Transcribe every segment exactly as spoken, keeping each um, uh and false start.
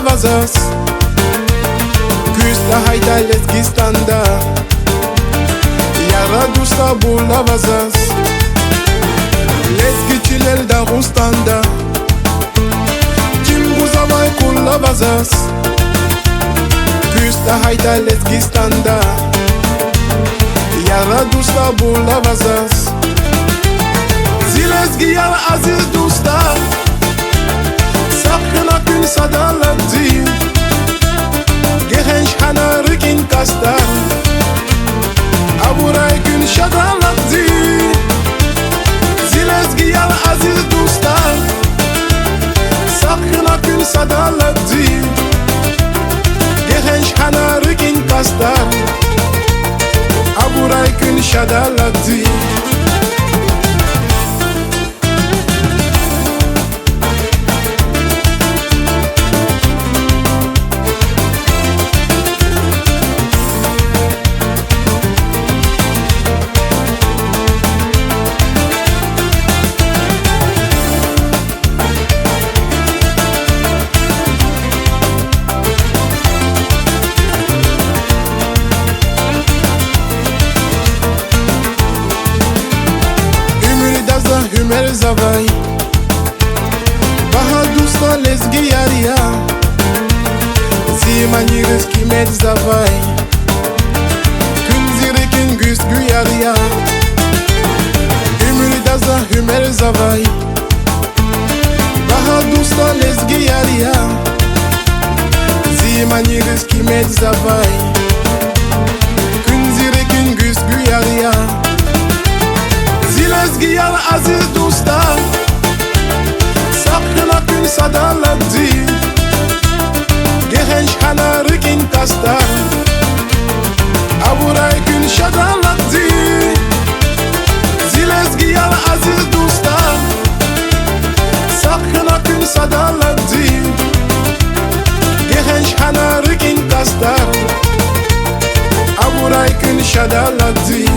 ава заз. Куьз тахьайтӀа Лезгистанда яр-дустар бул ава заз. Лезги чилел Дагъустанда ким гузавай къул ава заз. Куьз тахьайтӀа Лезгистанда яр-дустар бул ава заз. Зи лезги яр, азиз дустар, сагъ хьана куьн садалакьди, гегьенш хьана рикӀин касдар, авурай куьн шадалакьди. Зи лезги яр, азиз дустар, сагъ хьана куьн садалакьди, гегьенш хьана рикӀин касдар, авурай куьн шадалакьди. Уьмуьрда за гьуьмерзавай багьа дустар, лезги яр я, зи манириз кимедзавай, куьн зи рикӀин гуьзгуьяр я. Уьмуьрда за гьуьмерзавай багьа дустар, лезги яр я, зи манириз кимедзавай, куьн зи рикӀин гуьзгуьяр я. Зи лезги яр, азиз дустар, сагъ хьана куьн садалакьди, гегьенш хьана рикӀин касдар, авурай куьн шадалакьди. Зи лезги яр, азиз дустар, сагъ хьана куьн садалакьди, гегьенш хьана рикӀин касдар, авурай куьн шадалакьди.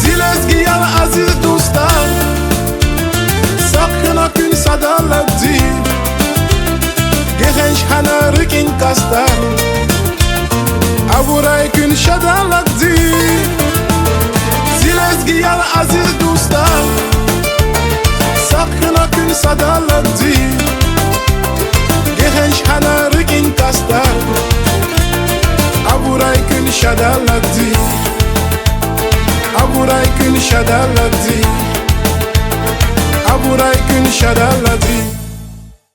Зи лезги яр, азиз дустар, сагъ хьана куьн садалакьди, гегьенш хьана рикӀин касдар, авурай куьн шадалакьди. Зи лезги яр, азиз дустар, сагъ хьана куьн садалакьди, гегьенш хьана рикӀин касдар, авурай куьн шадалакьди, авурай куьн шадалакьди, авурай куьн шадалакьди.